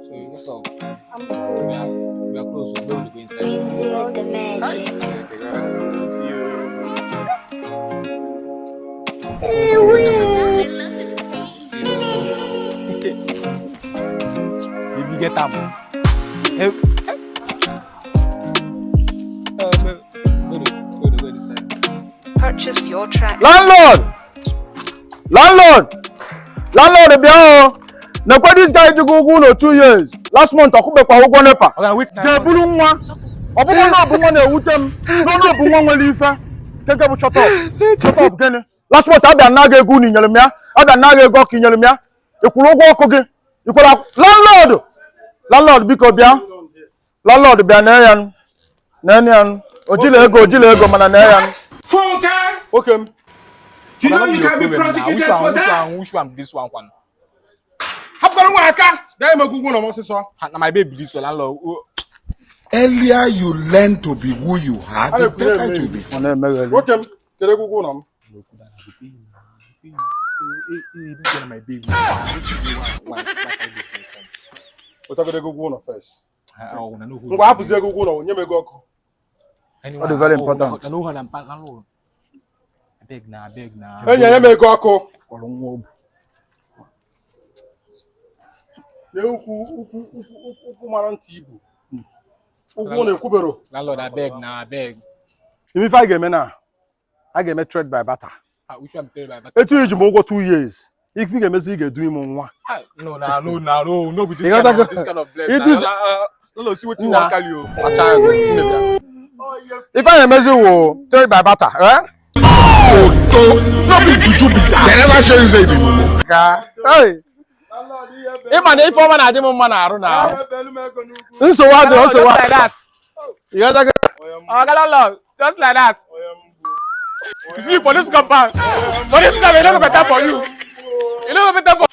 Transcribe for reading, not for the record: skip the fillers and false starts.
So what's up? I'm good. We are close. So we will go inside. Music with the magic. Okay, good to see you. See you. Baby, get up. Hey. Go to go to go this side. Purchase your track. Landlord, landlord, landlord, bịa o. Nekwe this guy jigo ụgwọ ụlọ 2 years. Last month ọkwụbekwa ụgwọ NEPA. Okay, wait now. Jee buru nwa. Ọ bụrụ na ọ bụ nwa na-ewute m n'ọnụ, ọ bụ nwa nwere ife keke bụ shut up, shut up. Gịnị? Last month abịa na ego unu nyere m ya, abịa na ego ọkụ nyere m ya. Ị kwụrụ ụgwọ ọkụ gị? Ị kwụrụ? Landlord, landlord, biko bịa. Landlord, bịa nee ya nụ. Nee ya nụ. O jila ego, o jila ego, mana nee ya nụ. Funke! Nwoke m. You know Oga, no you be your can be problem now. prosecuted Which for one, which that. one, which one be this one? One. Hapụkwara nwa aka! Bịa ime ụgwọ ụlọ m ọsịsọ. Ha, na my baby this one, landlord. Oh, Earlier you learn to be who you are, the better it will be. Ọ na-emegheri. Nwoke m, kere ego ụgwọ ụlọ m. Hey, hey, hey, this girl na my baby. Why carry this girl come? Wetagodo ego ụgwọ ụlọ first. Ah, oh, na no hold. Ngwa, hapụzi ego ụgwọ ụlọ, nye m ego ọkụ. Anyone, Ọ dị very oh, important. Na no hold am back, landlord. Abeg na, abeg na. Enyi, nye m ego ọkụ. Kpọrọ nwa obu. Nye ukwu ukwu ukwu ukwu mara ntị ibu. Ụgwọ ụlọ ekwubero. Landlord, abeg na, abeg. Ife a ga-eme na a ga-eme trade by barter. Ah, which one be by back? Etu iji m ụgwọ 2 years, ife ị ga-emezi, ị ga-edu ime nwa. Ah, no, na, no, na, no, no be this You kind gotta of, go. this kind of bless. It Na, na, landlord, see wetin you Nah. wan carry o. Kpacha ego, nne bịa. Ife a ga-emezi wụ trade by barter, eh? No be juju be that. They never show you say you be mumu. Ka hey, Ị ma na ife ọma na-adị m mma na-arụ na ahụ. Nsogbu adịrọ, Just nsogbu like that. You gotta go. Oga landlord, just like that. You see, for this compound, for this compound, e no go better for you. E no go better for